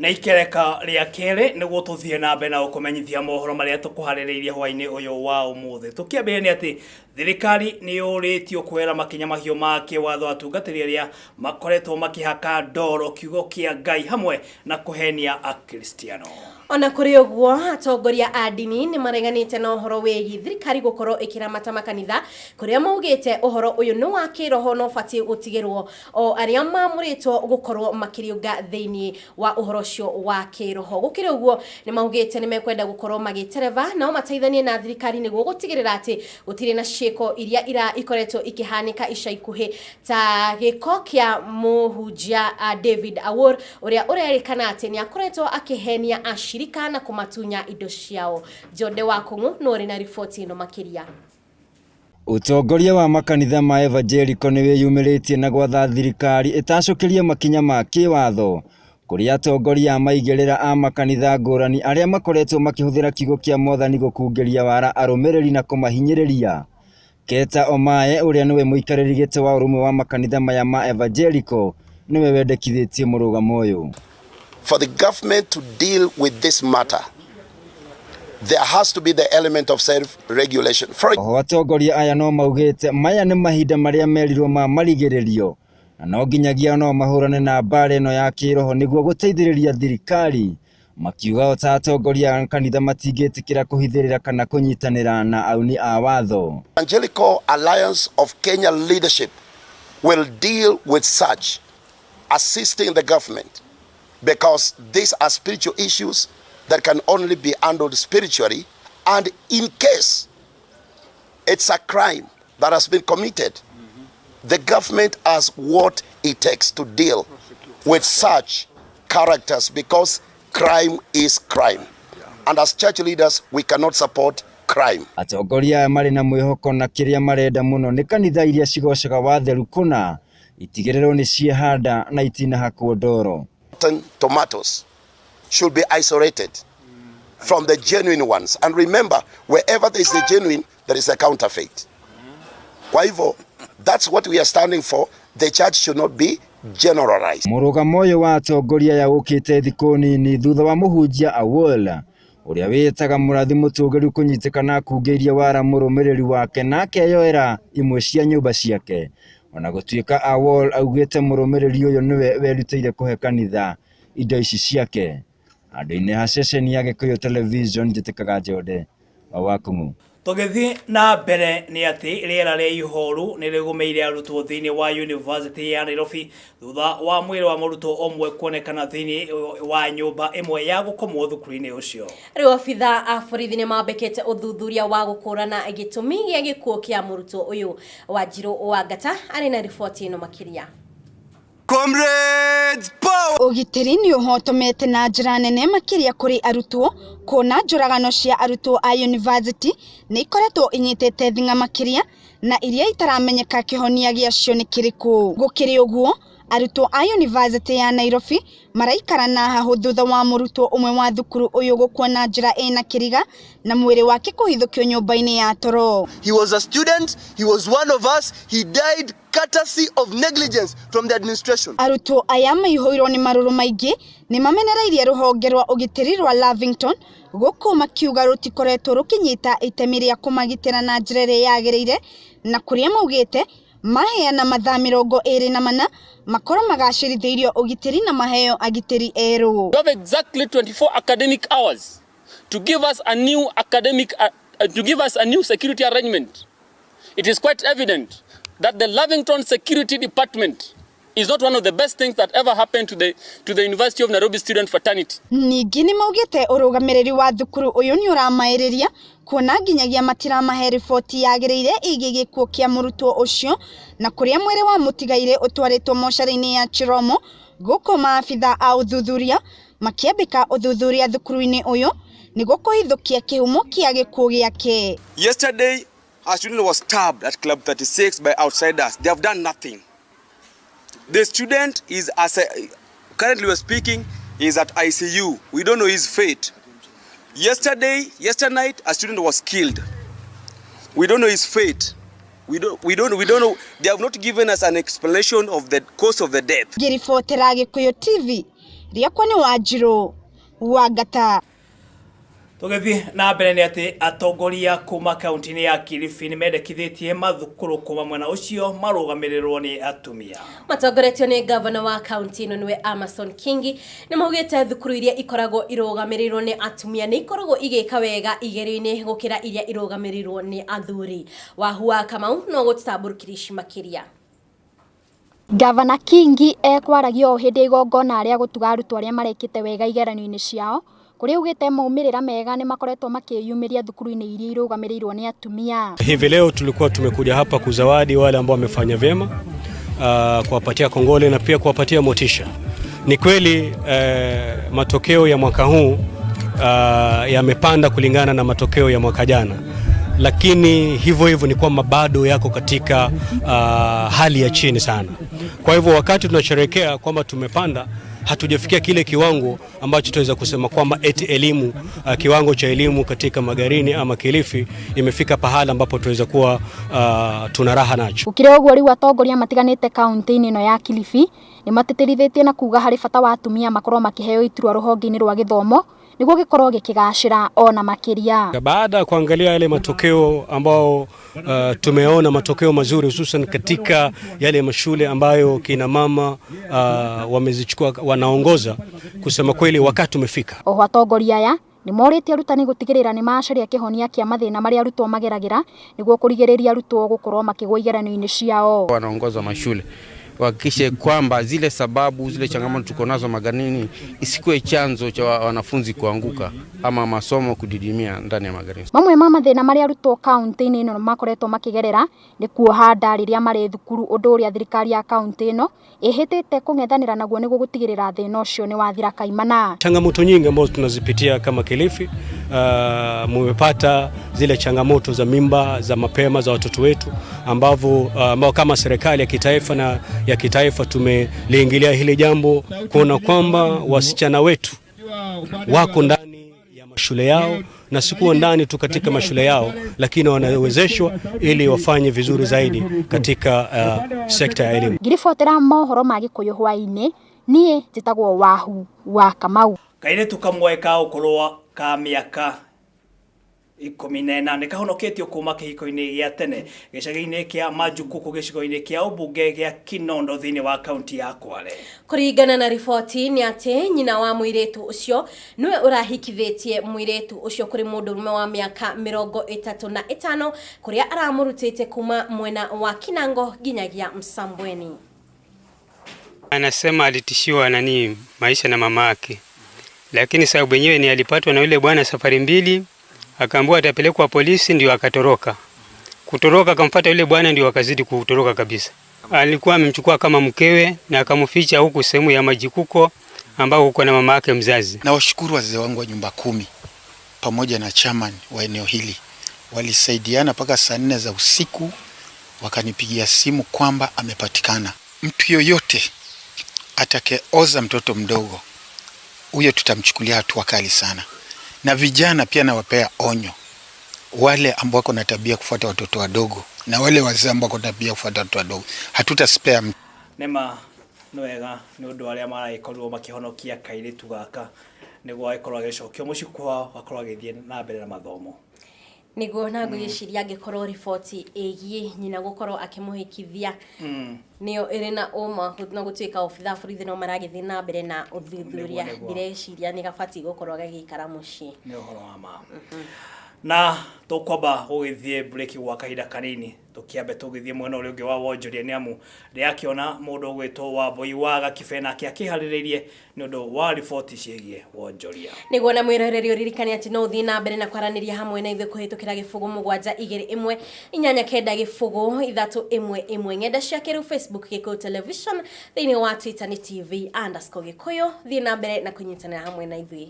Na ikereka rĩa kerĩ nĩguo tũthiĩ na mbere na gũkũmenyithia mohoro marĩa tũkũharĩrĩirie hwaĩ-inĩ ũyũ wa ũmũthĩ. Tũkĩambĩrĩria nĩ atĩ thirikari nĩ yũrĩtio kuoera makinya mahiũ ma kĩwatho atungatĩri arĩa makoretwo makĩhaka ndoro kiugo kĩa Ngai hamwe na kũhenia Akristiano. Ona kũrĩ ũguo, atongoria a ndini nĩ mareganĩte na ũhoro wĩgiĩ thirikari gũkorwo ĩkĩramata makanitha, kũrĩa maugĩte ũhoro ũyũ nĩ wa kĩroho na ũbatiĩ gũtigĩrwo o arĩa mamũrĩtwo gũkorwo makĩrĩũnga thĩinĩ wa ũhoro ũcio wa kĩroho. Gũkĩrĩ ũguo, nĩ maugĩte nĩ mekwenda gũkorwo magĩtereba nao mateithanie na thirikari nĩguo gũtigĩrĩra atĩ gũtirĩ na ciĩko iria ira ikoretwo ikĩhanĩka ica ikuhĩ ta gĩko kĩa mũhunjia David Awor ũrĩa ũrerĩkana atĩ nĩ akoretwo akĩhenia acirika na kũmatunya indo ciao. Jonde wa Kũng'ũ nĩ ũrĩ na riboti ĩno makĩria. Ũtongoria wa makanitha ma Evangelical nĩ wĩyumĩrĩtie na gwatha thirikari ĩtacũkĩrie makinya ma kĩwatho kũrĩ atongoria a maigĩrĩra a makanitha ngũrani arĩa makoretwo makĩhũthĩra kiugo kĩa Mwathani gũkungĩria wara arũmĩrĩri na kũmahinyĩrĩria. Keta Omae ũrĩa nĩwe mũikarĩri gĩtĩ wa ũrũmwe wa makanitha maya ma Evangelical nĩwe wendekithĩtie mũrũgamo ũyũ. For the government to deal with this matter, there has to be the element of self-regulation. For Oho atongoria aya no maugĩte maya nĩ mahinda marĩa merirwo ma marigĩrĩrio na no nginyagia no mahũrane na mbara ĩno ya kĩroho nĩguo gũteithĩrĩria thirikari, makiuga o ta atongoria a kanitha matingĩtĩkĩra kũhithĩrĩra kana kũnyitanĩra na auni a watho. Evangelical Alliance of Kenya leadership will deal with such, assisting the government, because these are spiritual issues that can only be handled spiritually, and in case it's a crime that has been committed, the government has what it takes to deal with such characters, because crime is crime. And as church leaders, we cannot support crime. Atongoria aya marĩ na mwĩhoko na kĩrĩa marenda mũno nĩ kanitha iria cigocaga watheru kũna itigĩrĩrwo nĩ ciehanda na itinahakwo ndoro. Rotten tomatoes should be isolated from the genuine ones. And remember, wherever there is the genuine, there is a counterfeit. Kwa hivyo, that's what we are standing for. The church should not be generalized. Mũrũgamo ũyũ wa atongoria aya ũkĩte thikũ nini thutha wa mũhunjia Awol ũrĩa wĩĩtaga mũrathi mũtũgĩru kũnyitĩkana akungĩirie wara mũrũmĩrĩri wake na akeyoera imwe cia nyũmba ciake. Ona gũtuĩka Awol augĩte mũrũmĩrĩri ũyũ nĩwe werutĩire kũhe kanitha indo ici ciake. Handũ-inĩ ha ceceni ya Gĩkũyũ Television, njĩtĩkaga Njonde wa Kũng'ũ. Tũgĩthiĩ na mbere nĩ atĩ rĩera rĩa ihoru nĩ rĩgũmĩire arutwo thĩinĩ wa University ya Nairobi thutha wa mwĩrĩ wa mũrutwo ũmwe kuonekana thĩinĩ wa nyũmba ĩmwe ya gũkomwo thukuru-inĩ ũcio. Rĩu abitha a borithi nĩ mambĩkĩte ũthuthuria wa gũkũrana gĩtũmi gĩa gĩkuũ kĩa mũrutwo ũyũ. Wanjirũ wa Ngata arĩ na riboti ĩno makĩria. Comrades power! Ũgitĩri nĩ ũhotomete na njĩra nene makĩria kũrĩ arutwo, kuona njũragano cia arutwo a yunivasĩtĩ nĩ ikoretwo inyitĩte thing'a makĩria na iria itaramenyeka kĩhonia gĩacio nĩ kĩrĩkũ. Gũkĩrĩ ũguo, arutwo a yunivasĩtĩ ya Nairobi maraikara na hahũ thutha wa mũrutwo ũmwe wa thukuru ũyũ gũkua na njĩra ĩna kĩriga na mwĩrĩ wake kũhithũkio nyũmba-inĩ ya toro. He was a student, he was one of us, he died courtesy of negligence from the administration. Arutwo aya maihũirwo nĩ marũrũ maingĩ nĩ mamenereirie rũhonge rwa ũgitĩri rwa Lavington gũkũ makiuga rũtikoretwo rũkĩnyita itemi rĩa kũmagitĩra na njĩra ĩrĩa yagĩrĩire, na kũrĩa maugĩte maheana mathaa 24 makorwo magacĩrithĩirio ũgitĩri na maheo agitĩri erũ. We have exactly 24 academic hours to give us a new security arrangement. It is quite evident that the Lavington Security Department is not one of the best things that ever happened to the University of Nairobi student fraternity. Ningĩ nĩ maugĩte ũrũgamĩrĩri wa thukuru ũyũ nĩ ũramaĩrĩria, kuona nginyagia matiramahe riboti yagĩrĩire ĩgiĩ gĩkuũ kĩa mũrutwo ũcio, na kũrĩa mwĩrĩ wa mũtigairĩ ũtwarĩtwo mocarĩ-inĩ ya Chiromo, gũkũ maabitha a ũthuthuria makĩambĩka ũthuthuria thukuru-inĩ ũyũ nĩguo kũhithũkia kĩhumo kĩa gĩkuũ gĩake. Yesterday, a student was stabbed at Club 36 by outsiders. They have done nothing. The student is, as a, currently we're speaking, is at ICU. We don't know his fate. Yesterday, yesterday night, a student was killed. We don't know his fate. We don't know. They have not given us an explanation of the cause of the death. Ngĩribotera Gĩkũyũ TV. Rĩakwa nĩ Wanjirũ Wangata. Tũgĩthiĩ na mbere nĩ atĩ atongoria kuma kaunti-inĩ ya Kilifi nĩ mendekithĩtie mathukuru kuma mwena ũcio marũgamĩrĩrwo nĩ atumia. Matongoretio nĩ gavana wa kaunti ĩno nĩwe Amason Kingi nĩ maugĩte thukuru iria ikoragwo irũgamĩrĩirwo nĩ atumia nĩ ikoragwo igĩka wega igerio-inĩ gũkĩra iria irũgamĩrĩirwo nĩ athuri. Wahu wa Kamau no gũtũtambũrũkĩria ici makĩria. Gavana Kingi ekwaragia ũũ hĩndĩ ya igongona rĩa gũtuga arutwo arĩa marekĩte wega igeranio-inĩ ciao, kũrĩa augĩte maumĩrĩra mega nĩ makoretwo makĩyumĩria thukuru-inĩ iria irũgamĩrĩirwo nĩ atumia. Hivi leo tulikuwa tumekuja hapa kuzawadi wale ambao wamefanya vyema, kuwapatia kongole na pia kuwapatia motisha. Ni kweli matokeo ya mwaka huu yamepanda kulingana na matokeo ya mwaka jana, lakini hivyo hivyo ni kwamba bado yako katika hali ya chini sana. Kwa hivyo wakati tunasherehekea kwamba tumepanda, hatujafikia kile kiwango ambacho tunaweza kusema kwamba eti elimu kiwango cha elimu katika Magarini ama Kilifi imefika pahala ambapo tunaweza kuwa tuna raha nacho. Gũkĩrĩ ũguo rĩu atongoria matiganĩte kaunti-inĩ ĩno ya Kilifi nĩ matĩtĩrithĩtie na kuga harĩ bata wa atumia makorwo makĩheo iturwa rũhonge-inĩ rwa gĩthomo nĩguo gĩkorwo gĩkĩgacĩra ona makĩria. Baada ya kuangalia yale matokeo ambao tumeona matokeo mazuri hususan katika yale mashule ambayo kina mama wamezichukua wanaongoza, kusema kweli wakati umefika. Oho atongoria aya nĩ morĩtie arutani gũtigĩrĩra nĩ macaria kĩhonia kĩa mathĩna marĩa arutwo mageragĩra nĩguo kũrigĩrĩria arutwo gũkorwo makĩgwa igeranio-inĩ ciao. Wanaongoza mashule wahakikishe kwamba zile sababu zile changamoto tuko nazo Magarini isikuwe chanzo cha wanafunzi kuanguka ama masomo kudidimia ndani ya Magarini. Mamwe ma mathĩna marĩa arutwo kaunti-inĩ ĩno makoretwo makĩgerera nĩ kuoha nda rĩrĩa marĩ thukuru, ũndũ ũrĩa thirikari ya kaunti ĩno ĩhĩtĩte kũng'ethanĩra naguo nĩguo gũtigĩrĩra thĩna ũcio nĩ wathira kaimana. Changamoto nyingi ambazo tunazipitia kama Kilifi, mumepata zile changamoto za mimba za mapema za watoto wetu ambao kama serikali ya kitaifa na ya kitaifa tumeliingilia hili jambo kuona kwamba wasichana wetu wako ndani ya mashule yao na sikuwa ndani tu katika mashule yao, lakini wanawezeshwa ili wafanye vizuri zaidi katika sekta ya elimu. Ngiribotera mohoro ma Gĩkũyũ hwaĩ-inĩ, niĩ njĩtagwo Wahu wa Kamau. Kairĩtu kamwe ka ũkũrũ ka mĩaka 18 kahonoketio kuma kĩhiko-inĩ gĩa tene gĩcagi-inĩ kĩa Majukuku gĩcigo-inĩ kĩa ũmbunge gĩa Kinondo thĩinĩ wa kaunti ya Kwale. Kũringana na riboti nĩ atĩ nyina wa mũirĩtu ũcio nĩwe ũrahikithĩtie mũirĩtu ũcio kũrĩ mũndũrũme wa mĩaka 35 kũrĩa aramũrutĩte kuma mwena wa Kinango nginyagia Msambweni. Anasema alitishiwa nani maisha na mama yake, lakini sababu yenyewe ni alipatwa na yule bwana safari mbili, akaambiwa atapelekwa polisi, ndio akatoroka. Kutoroka akamfuata yule bwana, ndio akazidi kutoroka kabisa. Alikuwa amemchukua kama mkewe na akamficha huku sehemu ya Majikuko ambao huko na mama yake mzazi. Na washukuru wazee wangu wa nyumba 10 pamoja na chairman wa eneo hili, walisaidiana mpaka saa 4 za usiku, wakanipigia simu kwamba amepatikana. Mtu yoyote atakayeoza mtoto mdogo huyo tutamchukulia hatua kali sana. Na vijana pia nawapea onyo, wale ambao wako na tabia kufuata watoto wadogo na wale wazee ambao wako na tabia kufuata watoto wadogo, hatutaspare mtu. Nema nĩ wega nĩ ũndũ arĩa maragĩkorirwo makĩhonokia kairĩtu gaka nĩguo agĩkorwo agĩcokio mũciĩ kwao akorwo agĩthiĩ na mbere na mathomo. Nĩguo na ngwĩciria angĩkorwo riboti ĩgiĩ nyina gũkorwo akĩmũhikithia nĩyo ĩrĩ na ũma na gũtuĩka obithaa borithi no maragĩthiĩ na mbere na ũthuthuria, ndĩreciria nĩ gabatiĩ gũkorwo gagĩikara mũciĩ. Nĩ ũhoro wa ma. Na tũkwamba gũgĩthiĩ break gwa kahinda kanini, tũkĩambe tũgĩthiĩ mwena ũrĩa ũngĩ wa wonjoria nĩ amu ndĩrakĩona mũndũ ũgwĩtwo Wambui wa Gakibe nake akĩharĩrĩirie nĩ ũndũ wa riboti ciĩgiĩ wonjoria. Nĩguo na mwĩroreri ũririkane atĩ no ũthiĩ na mbere na kwaranĩria hamwe na ithuĩ kũhĩtũkĩra 0 7 2 1 8 9 0 3 1 1 ng'enda cia kĩrĩu Facebook Gĩkũyũ Television, thĩinĩ wa Twitter nĩ TV_Gĩkũyũ. Thiĩ na mbere na kũnyitanĩra hamwe na ithuĩ.